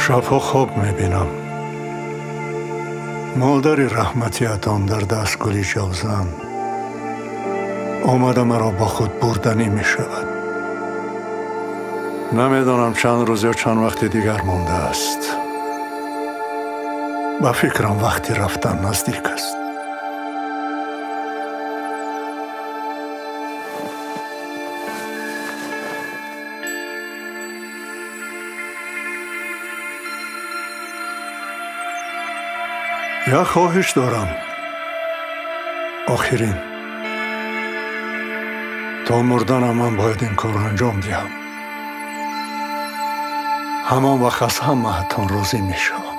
Шабҳо хоб мебинам. Модари раҳматиятон дар даст гули ҷавзан омада маро бо худ бурданӣ мешавад. Намедонам чанд рӯз ё чанд вақти дигар мондааст. Ба фикрам вақти рафтан наздик аст. Як хоҳиш дорам. Охирин. То мурданам ман бояд ин корро анҷом диҳам. Ҳамон вақт аз ҳамаатон розӣ мешавам.